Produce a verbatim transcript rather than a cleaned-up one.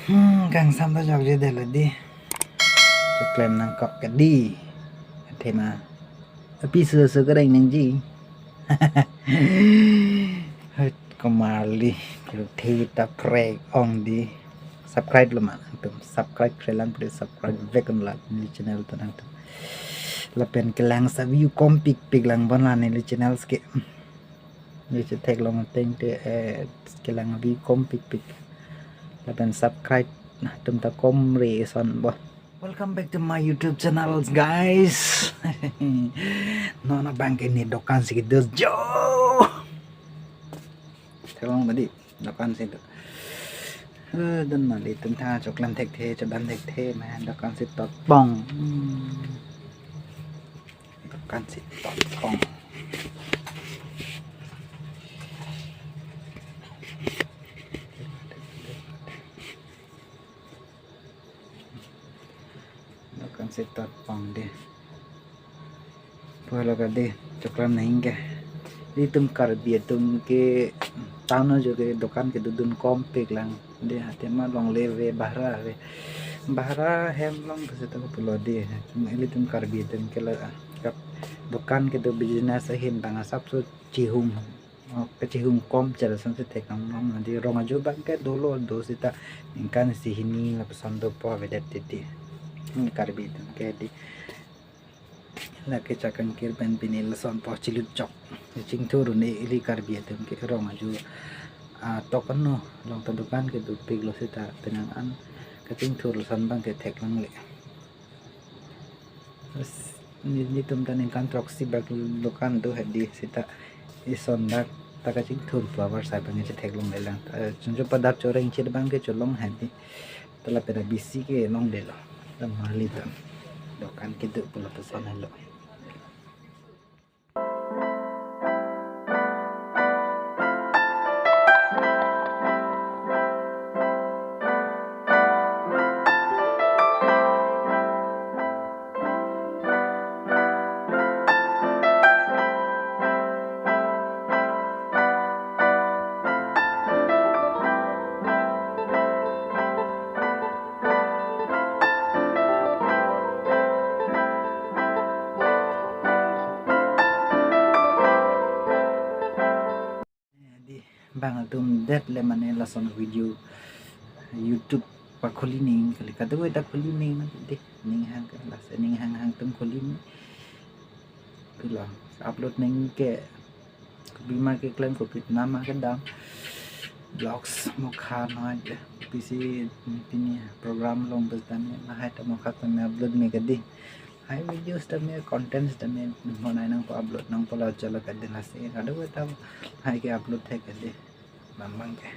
Hmm, kangsam ta jokje det lo di. Choklem nangkok ke di. Athema. Api susu kereng nangji. Hut, komarli. Pulthit ta prek ong di. Subscribe lo ma nangtum. Subscribe, kre lang please subscribe vek un la neli channel ta nangtum. Lapen kelang sa view kom pikpik lang bon la neli channels ke. Neli chetheklong ateng te, eh, kelang view kom pikpik. Lapen subscribe nangtum ta kom re son bo. Welcome back to my YouTube channel, guys. Non abang ke ne dokan si kedo jo. Theklong ma di dokan si do. Eh, don ma di tum ta choklem thekthe, chodam thekthe, ma dokan si tot pong. Hmm. Dokan si tot pong. Dokan si tot pong de. Pulo ka de, choklem nangji ke. Ilitum Karbi atum ke town ajo ke dokan kedodun kom pik lang. De athema longle ave, bahra ave. Bahra hem along pusita pulo de. Ilitum Karbi atum ke la kap dokan kedo business ahin bang asapso chihum. Oh, kachihum kom chela son si thek nang nang di rong ajo bang ke dolo do sita ningkan isi hini lapuson dopo avedet titi. Ini Karbi atum ke di. Lake chakangkir pen pini lason po chilut chok. Chingthur ne ili Karbi atum ke rong ajo. Ah, tok ano long ta dokan kedo pik lo sita penang an kachingthur lason bang ke thek lang le. Terus ni, nitum ta ningkan throksi bak dokan do hedi sita ison dak ta kachingthur pu abar sai bang chetheklong le lang. Eh, chunjo padak choreng chit bang ke cholong hedi. Tala pera bisi ke long de lo. Tama litum. Dokan kedo pulo pesan helo. Di bang atum det le mane lason video YouTube pakhuli ning kali kadokave ta khuli ning na di ning hang ke lasi ning hang hang atum khuli ning. Pilo upload ning ke bima keklem kopi nama kedam vlogs mokha noi je pisi pini program along bes tame lahai ta mokha tame upload me ke di. Hai videos tame contents tame monai nangpo upload nangpo la jala ka din lasi kadokave ta hai ke upload thek ke di. Mamang ke.